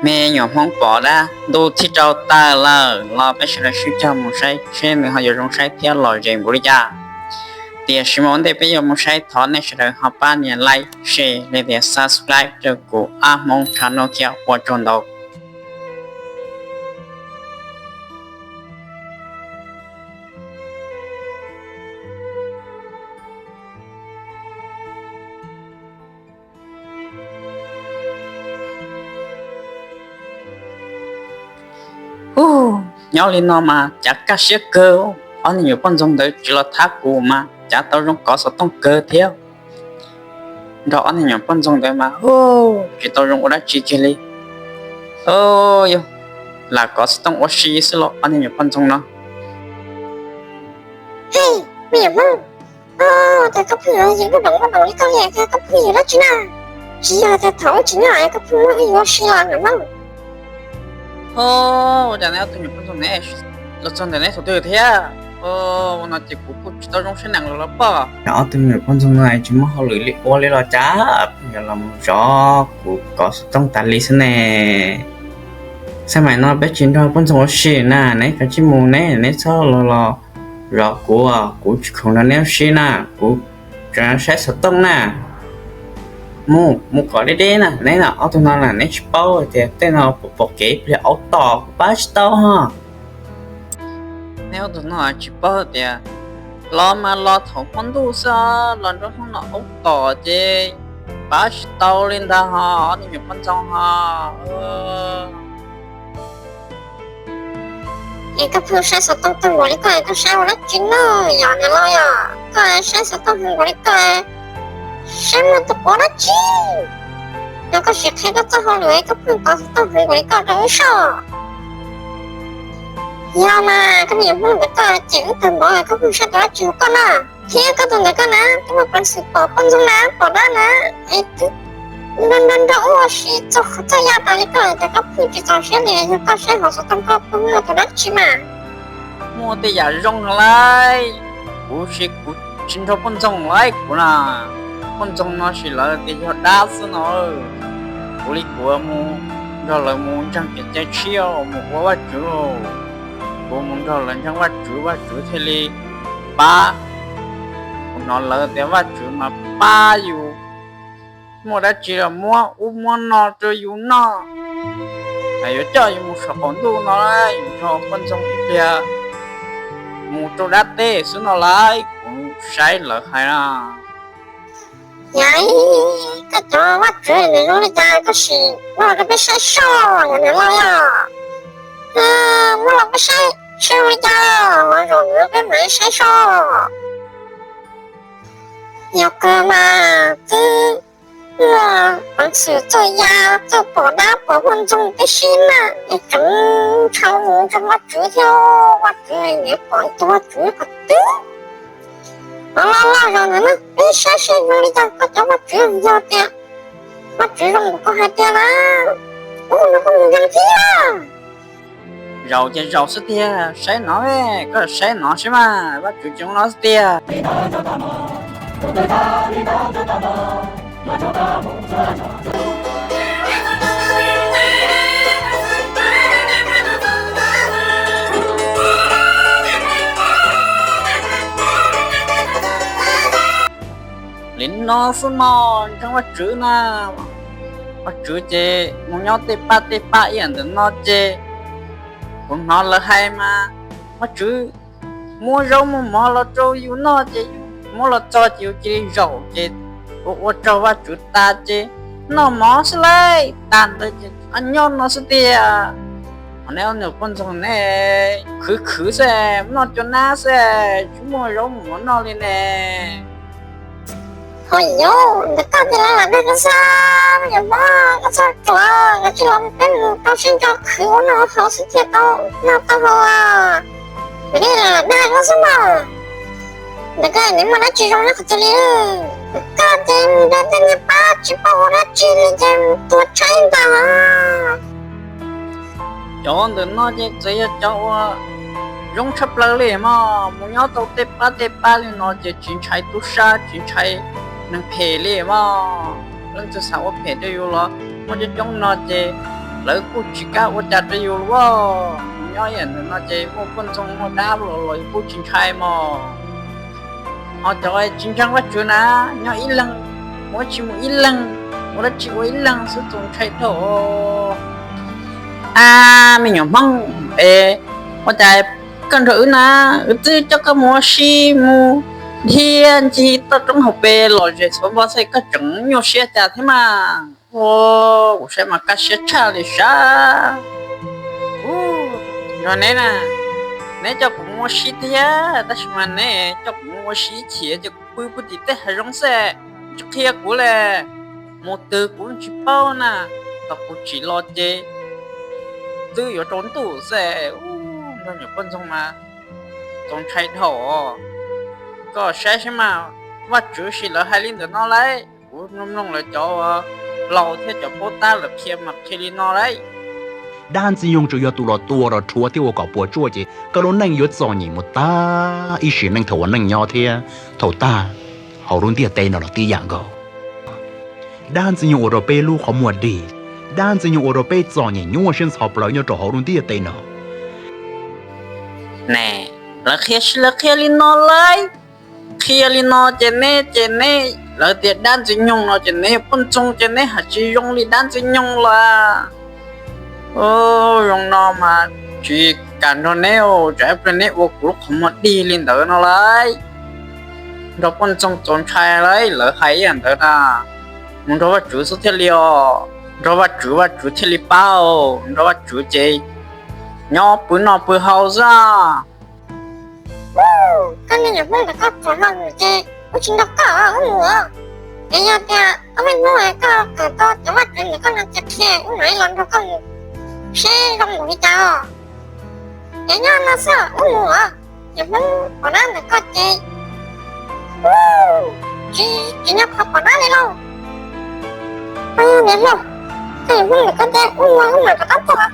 Me nyuam Hmoob pom dab ntuj thib rau tawm lawm los peb sawv daws sib cog mus saib seb nws ho yuav zoo saib thiab lom zem npaum li cas. Tiam sis mas ua ntej peb yuav mus saib thov nej sawv daws ho pab nias like, share, li tias subscribe rau kuv Ab Hmoob channel thiab ua tsaug ntau. Ub, nyob li no mas cav kaj siab kawg, ob niag nyuam poj ntxoog ntawd tsis los thab kuv mas cav tau zoo kov xov tooj kawg thiab. Nrog ob niag nyuam poj ntxoog ntawd mas tsis tau zoo ua dab tsi kiag li. Yog lam kov xov tooj ua si xwb los ob niag nyuam poj ntxoog no. Hej, me nyuam Hmoob, ua cas koj pheej yuav yws lub doom lub doom li koj li, koj pheej yws dab tsi na? Tsis yog tias thaum ub tsis nyob koj pheej muab yus ua si los nyuam Hmoob? Ua cas neb ob tug nyuam poj ntxoog ne, los txog ntawm neb thaum twg thiab? Ua no ces kuv kuj tsis tau zoo siab nees los los pob. Ob tug nyuam poj ntxoog no tsis muaj hauj lwm li ua li los cas pheej yuav los mus zov kuv kov xov tooj tas li xwb ne. Xav mas no peb tsis nrog poj ntxoog ua si na, neb kav tsij mus ne, neb txhob los los zov kuv, kuv tsis khoom nrog neb ua si na, kuv tseem saib xov tooj na. Mus, mus kom deb deb na, neb ob tug no na neb tsis paub tias tej no pom kev pliag aub tom kuv pab tsis tau ho. Neb ob tug no tsis paub tias los mas los thaum hmo ntuj xwb, los nruab hnub no aub tom ces pab tsis tau li ntag ho, ob tug nyuam poj ntxoog ho. Es koj pheej saib xov tooj tag npaum li koj, koj saib ua dab tsi no yom niam loj yom? Koj saib xov tooj tag npaum li koj, saib muaj tus pov dab tsi? No koj sim qhia koj txoj hauj lwm, koj pheej kov xov tooj tag npaum li koj rau wb saib. Yog mas koj niam Hmoob ntawd koj cem wb tag npaum, koj pheej saib tus dab tsi hauv koj na? Thiab koj tus ntawd koj na, twb muaj peev xwm pom poj ntxoog na, pom dab na, es twb nrog nrog wb ua si txog qhov txoj ya tas li koj lawm, koj pheej tsis txaus siab li, yog koj saib hauv xov tooj koj pheej muaj tus dab tsi mas? Muaj tej yam zoo no lauj. Kuv sis kuv tsis nrog poj ntxoog lauj kuv na. Poj ntxoog no sis lawv tias yog dab xwb no. Kuv li kuv mus nrog lawv mus ntseeg kev cai tshiab mus ua Vajtswv. Kuv mus nrog lawv ntseeg Vajtswv, Vajtswv thiaj li pab. Kuv hnov lawv tias Vajtswv mas pab yus, muaj dab tsi los muab ub muab no rau yus noj. Yuav coj yus mus saum qaum ntuj no, yus nrog poj ntxoog ib pliag mus rau dab teb xwb no lauj, kuv saib lawv hais na. Yog koj cov Vajtswv nws zoo li cas koj sim muab los rau peb saib soj, yog nws los yog muab los peb saib seb zoo li cas, los zaum nws peb mam saib soj. Yog kawg mas twb muaj peev xwm txawj ya txawj pom dab pom poj ntxoog tib si na, es tseem ntshaw mus ntseeg Vajtswv thiab, Vajtswv nws pom ib tug Vajtswv qhov twg. Los los los zaum nws na peb saib seb zoo li cas koj cov Vajtswv, yog tias Vajtswv zoo npaum koj hais tiag na, ub nws kuj mus ntseeg thiab. Zaum ces zaum xwb tiag, saib no, koj saib no seb mas Vajtswv tseem no xwb tiag. Li no xwb mog, ntseeg Vajtswv na, Vajtswv ces mus nyob tej pab tej pab ib yam ntawm no ces kuv hnov lawv hais mas Vajtswv muab zaub muab mov los rau yus noj ces muab los txog ces yus cia li zaum ces ua ua tsaug Vajtswv tas ces noj mov xwb lauj, tag ntawd ces nyob no xwb tiag. Ho neb ob niag poj ntxoog ne, khwv khwv xwb, noj cov nab xwb, tsis muaj zaub muab mov noj li ne. Ho yus ntawm koj ces lawv lam dag koj xwb, yus muab koj txog tsuav koj tsis los peb mus tau sib nco khwv ua noj ua haus xwb thiaj tau noj tau haus. Ntawm koj lam dag koj xwb mas, ntawm koj nws muaj dab tsi zoo nyob qhov twg li? Koj ces mus nrog tej niag pab tsis paub ua dab tsi li ces mus tua tshaib ntag. Cov ntawm no ces txawm yog cov uas zoo tshaj plaws li mog, mus nyob tau tej pab tej pab li no ces tsis ntshai tub sab tsis ntshai neeg phem li mog. Leej twg xav ua phem rau yus los muaj coob coob no ces lawv kuj tsis kam ua cas rau yus li as. Nyob ib yam ntawm no ces muaj poj ntxoog muaj dab los los yus kuj tsis ntshai mog. Ho cov tsis ntseeg Vajtswv na, nyob ib leeg, ua tsis mus ib leeg, ua dab tsi ua ib leeg xwb txaus ntshai dhau. Ab, me nyuam Hmoob es, ua cas koj nrog wb na, wb twb coj koj mus ua si mus dhia ncig toj roob hauv pes lom zem xuav npo xwb koj tseem nyuaj siab cas thiab mas. Ua, kuv saib mas kaj siab tshaj li sav. Ua, neb na, neb coj kuv mus ua si thiab tab sis mas neb coj kuv mus ua si ib chim ces kuv pw pw tim tej hav zoov xwb, tsis qhia kuv li, mus twg kuv tsis paub na, thaum kuv tsim los ces twb yuav tsaus ntuj xwb. Ua, nrog nyuam poj ntxoog mas txaus ntshai dhau. Koj saib saib mas, Vajtswv sim lawv hais li ntawm no lauj. Kuv mloog mloog lawv cov laus thiab cov paub tab lawv qhia mas qhia li no lauj. Dab ntxwg nyoog tsuas yog tus los tua los rhuav thiab ua kom puas tsuaj ces koj lub neej yuav txom nyem mus tag ib sim neej thaum ua neej nyob thiab thaum tag hauv lub ntiaj teb no los tib yam nkaus. Dab ntxwg nyoog ua rau peb lub qhov muag dig, dab ntxwg nyoog ua rau peb txom nyem nyuaj siab ntxhov plaws nyob rau hauv lub ntiaj teb no. Ne, lawv qhia sis lawv qhia li no lauj. Qhia li no ces neb ces neb, lawv tias dab ntxwg nyoog no ces neb yog poj ntxoog ces neb hais tsis zoo li dab ntxwg nyoog lawm. Zoo no mas tsis kam nrog neb, tsam ib pliag neb ua kuv lub qhov muag dig li ntawd no lauj. Nrog poj ntxoog txaus ntshai lauj, lawv hais ib yam ntawd na. Mus nrog Vajtswv xwb thiaj li os, nrog Vajtswv Vajtswv thiaj li pab, nrog Vajtswv ces nyob pw noj pw haus xwb. Koj niag nyuam Hmoob ntawm koj txom hlo mus ces kuv tsis nrog koj wb mus os. Es yog tias koj muaj hnub koj tham tau cov vaj cov niam koj no ces qhia wb mam li los nrog koj mus seb zoo npaum li cas os. Ces nyob no xwb wb mus os. Nyuam Hmoob pom dab ntawm koj ces tsis, tsis nyob qhov pom dab li lauj. Koj niam Hmoob, koj niam Hmoob ntawm koj ces wb mus wb mam rov qab tuaj.